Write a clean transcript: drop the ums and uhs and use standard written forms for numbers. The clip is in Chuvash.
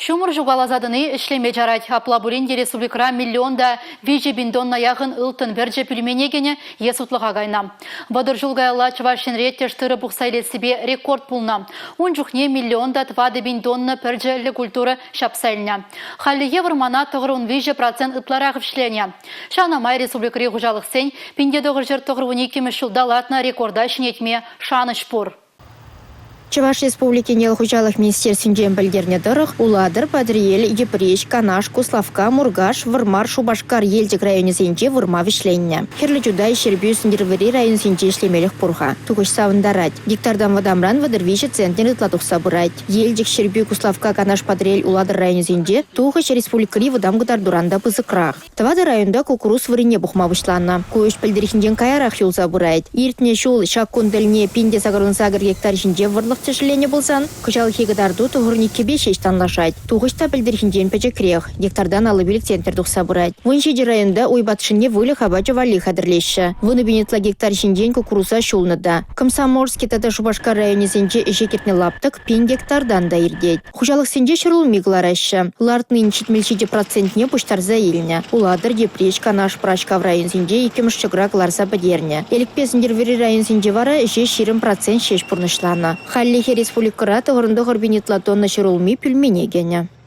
Ҫумӑр ҫукаласа тӑни ӗҫлеме чарать. Апла пулин те республикӑра миллион та 3000 тонна яхӑн ылтӑн пӗрчӗ пӳлмене кӗнӗ е сутлӑха кайнӑ. 30 ҫул каялла Чӑваш Енре тӗш тырӑ пухса илессипе рекорд пулнӑ. Ун чухне миллион та 4000 тонна пӗрчӗллӗ культура ҫапса илнӗ. Хальлӗхе вӑрмана 93% ытларах ӗҫленӗ. Ҫавна май республикӑри хуҫалӑхсен 1992 ҫулта лартнӑ рекорда ҫӗнетме шанӑҫ пур. Чӑваш Республикин ял хуҫалӑх министерствинчен пӗлтернӗ тӑрӑх, Улатӑр, Патӑрьел, Йӗпреҫ, Канаш, Куславкка, Муркаш, Вӑрмар, Шупашкар, Елчӗк районӗсенче вырма вӗҫленнӗ. Хӗрлӗ Чутай, Ҫӗрпӳ, Сӗнтӗрвӑрри районсенче ӗҫлемелӗх пур-ха. Тухӑҫ савӑнтарать. Гектартан вӑтамран 33 центнер ытла тухса пырать. Елчӗк, Ҫӗрпӳ, Куславкка, Канаш, Патӑрьел, Улатӑр районӗсенче тухӑҫ республикӑри вӑтам кӑтартуран та пысӑкрах. Тӑватӑ районта куккурус вырӑнне пухма пуҫланӑ. Ку ӗҫ пӗлтӗрхинчен каярах юлса пырать. Иртнӗ ҫул ҫак кун тӗлне 1088 гектар ҫинче вӑрлӑх тӗшӗленӗ пулсан, кӑҫалхи кӑтарту тӑхӑрниккӗпе ҫеҫ танлашать. Тухӑҫ та пӗлтӗрхинчен пӗчӗкрех, гектартан 55 центнер тухса пырать. 17 районта уй патшине выльӑх апачӗ валли хатӗрлеҫҫӗ. 10,000 ытла гектар ҫинчен куккуруса ҫулнӑ та. Комсомольски тата Шупашкар районӗсенче ӗҫе кӗртнӗ лаптӑк пин гектартан та иртет. Хуҫалӑхсенче ҫӗрулми кӑлараҫҫӗ. Лартнин 77 процентне пуҫтарса илнӗ. Улатӑр, Йӗпреҫ, Канаш, Пӑрачкав районсенче иккӗмӗш ҫӑкӑра кӑларса пӗтернӗ. Элӗкпе Сӗнтӗрвӑрри районсенче вара ӗҫе 20% ҫеҫ пурнӑҫланӑ. Хальлӗхе республикӑра 99 пин ытла тонна ҫӗрулми пӳлмене кӗнӗ.